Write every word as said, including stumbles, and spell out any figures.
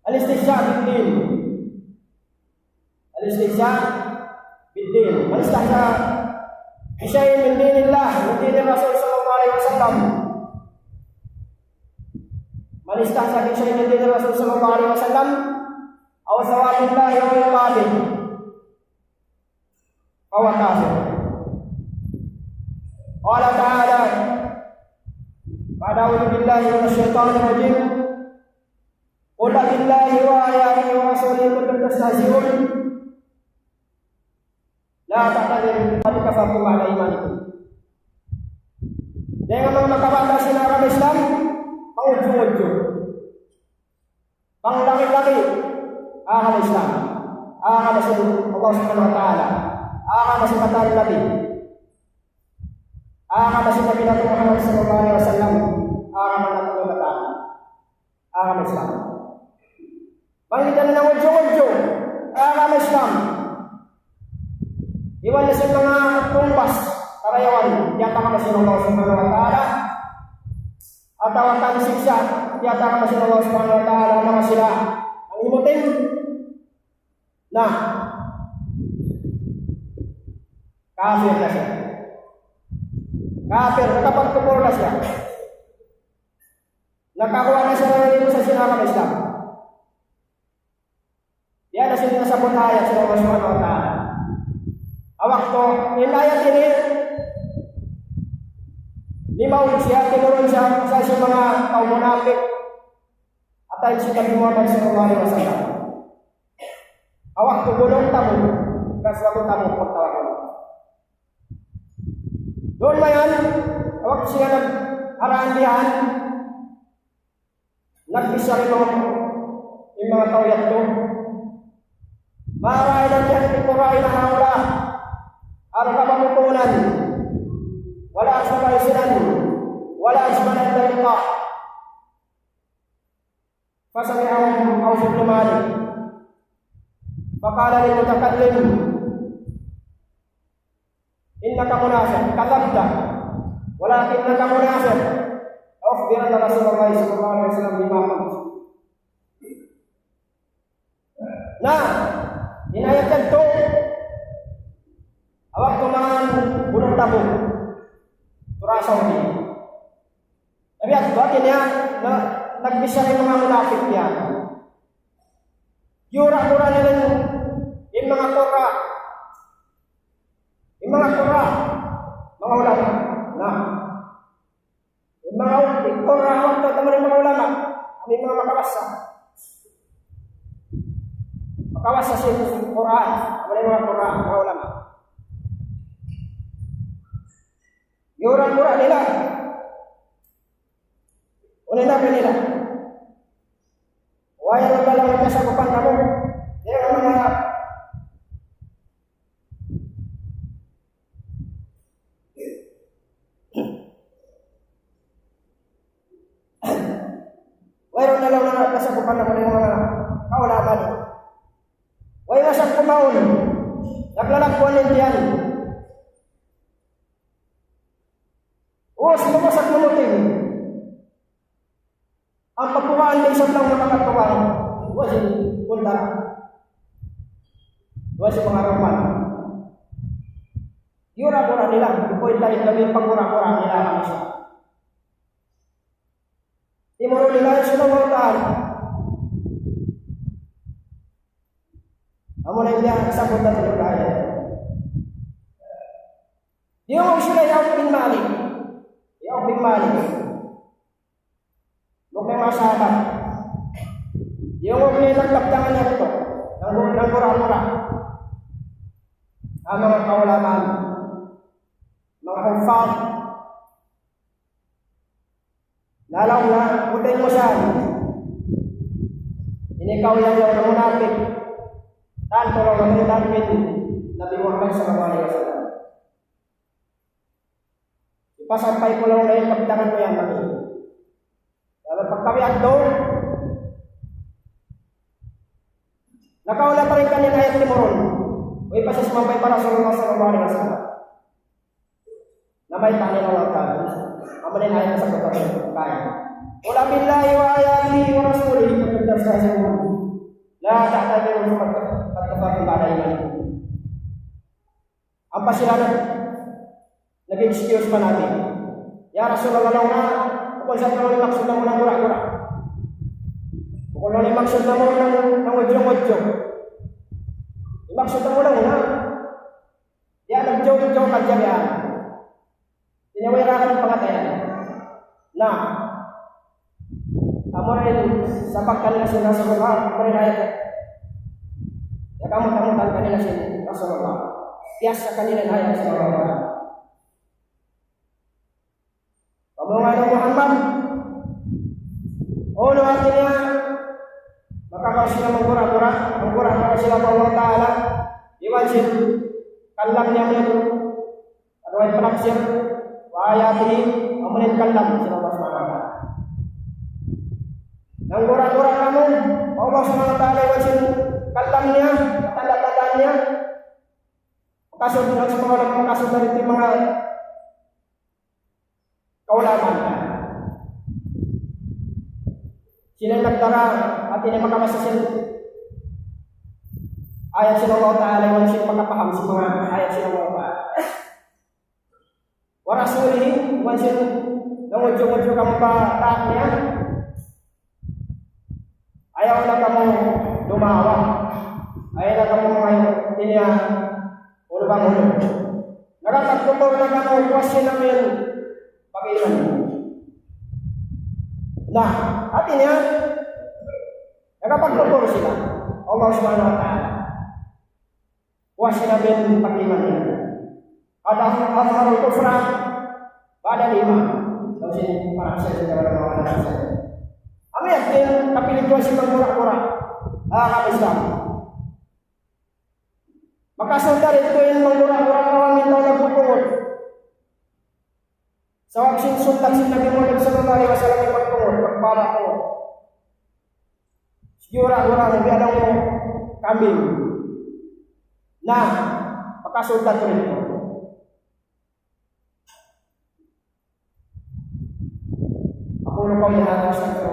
الاستهزاء بالدين. الاستهزاء بالدين. من استهزأ بشيء من دين الله، من دين الرسول صلى الله عليه وسلم، من استهزأ بشيء من دين الرسول صلى الله عليه وسلم أو ثواب الله أو عقابه، فهو كافر. قال تعالى بعد أعوذ بالله من الشيطان الرجيم: قل أبالله وآياته ورسوله كنتم تستهزئون لا تعتذروا قد كفرتم بعد إيمانكم. Dayn ha manga makabatal sin agama Islam, pangudju-udju, panglaki-laki agama Islam, agama sin Allah Subhanahu wa Ta'ala, agama sin katan Nabi, agama sin Nabi natu' Muhammad sallallahu alayhi wasallam, agama natu' manga batal, agama Islam. Bang kita nangudju-udju agama Islam, iban na sin manga tungbas karayawan, diyata kamu sin Allah Subhanahu wa Ta'ala, atawa kan siksa', diyata kamu sin Allah Subhanahu wa Ta'ala, manga sila nangimutin. Na, kafir na siya. Kafir, nakapagkupur na siya. Nakakuha na siya ng ilusa sin agama Islam. Yan na sin nasabbut ha ayat sin Allah Subhanahu wa Ta'ala. Awak to, in ayat ini, limaw siya, tinurun siya, sa sin manga kaum munapik, atawa sin Nabi Muhammad sallallahu alayhi wasallam. Awak to, Gunung Tabuk, Ghazwatu Tabuk, pagtawag. Duun mayan, awak siya nagharaan diyan, nagbisa in manga, in manga tau yadtu. ما رأينا من أهل القرى هؤلاء أرغب بطونا ولا أكذب ألسنا ولا أجبن عند اللقاء. فسمعهم عوف بن مالك فقال للمتكلم: إنك منافق، كذبت، ولكنك منافق. لأخبرن رسول الله صلى الله عليه وسلم بما قلت. Na, in ayat yadtu, awak to manga Gunung Tabuk, Tura Saudi. Tapi aku buat ini ya, na, nagbisa in manga munapik yan. Yura-yura nila in manga Qurra. In manga Qurra, manga ulama. Na, in manga u-, in Qurra, waktu tamu in manga ulama, amu in manga makabasa. Makabasa sin Qur'an, amu in manga Qurra, manga ulama. Yura-yura nila. Unu in laung nila? Way, wala' na kasakupan namu'. Kaya nga manga, wayruun na laung na kasakupan namu' in manga kaulamaan. Way masa kumaun, naglalagpuan in tiyan. Ubus, mabasa' na muting. Ampa kumaun na isab laung na makatuwang. Way sin kuntara. Way sin manga ruman. Yura-yura nila. Kuy tayo kami pangura-ura nila ang isa. Timurun nila in sin Allah Ta'ala. Amu na in diyan kasakupan sin ayat. Diyungug sila hi Auf bin Malik. Hi Auf bin Malik. Bukun manga sahabat. Diyungug nila in kabtangan niya didtu. Nanggu-, nanggura-ngura. Amu in manga kaulamaan. Manga huffaz. Na laung niya, puting mu siya. Ini kaw yan laung na munapik. Tantu laung na munapik. Nabi Muhammad sallallahu alayhi wasallam. Ipasampay ku laung na in kabtangan mu yan kaniya. Laung pagkawi adlaw, nakauna pa dayn kaniya in ayat timurun. Way pa siya sumampay pa Rasulullah sallallahu alayhi wasallam. Namayta' na in Allah Ta'ala. Amu na in ayat sa pagkawi. قل أبالله وآياته ورسوله كنتم تستهزئون. قد كفرتم بعد إيمانكم. Ampa sila nag-, nag-excuse pa Nabi. Ya Rasulullah, laung na, bukun sa' laung in maksud namu' nanggura-gura. Bukun laung in maksud namu' nang, nangudju'-ngudju'. In maksud namu' laung na, ya, nagjoke-joke hadja biya' yan. Di' na wala' in pangatayan. Na, amura in sabab kanila sin Rasulullah, amura in ayat. Ya, kamu, kamu, tan kanila sin Rasulullah. Biya' sa kanila in ayat sin Rasulullah. Kamu nga, ya Muhammad, unu hati niya, maka kaw sila manggura-gura, manggura-gura sila pa Allah Ta'ala, iban sin kalam niya, unu in panafsir, وآياته, amu in kalam sin Allah Subhanahu wa Ta'ala. Nanggura-gura kamu pa Allah Subhanahu wa Ta'ala iban sin kalam niya, tanda-tanda niya. Makasud, nang sumagawa' makasud na didtu manga kaulamaan. Sila in nagdara, hati niya, makabasa sin ayat sin Allah Ta'ala, iban sin makapaham sin manga ayat sin Allah Ta'ala. ورسوله, iban sin nangudju'-ngudju' kamu pa taat niya. Ayaw na kamu dumawa. Ayaw na kamu mangayu' niya unu bang unu. Nakapagkupur na kamu, puas sin amu in pag-iman. Na, hati niya, nakapagkupur sila Allah Subhanahu wa Ta'ala. Puas sin amu in pag-iman nila. قد أظهروا الكفر بعد الإيمان. Laung sin para sa, sin para sa. Amu yan in kapilituan sin manggura-gura ha agama Islam. Makasud da didtu in manggura-gura kaw amu in tau nagpupungut. Sabab sin sunnat sin Nabi Muhammad sallallahu alayhi wasallam in pagpungut, pagpara pungut. Sigura-gura mu biya' da mu kambing. Na, makasud da tuud. أقول قولي هذا وأستغفر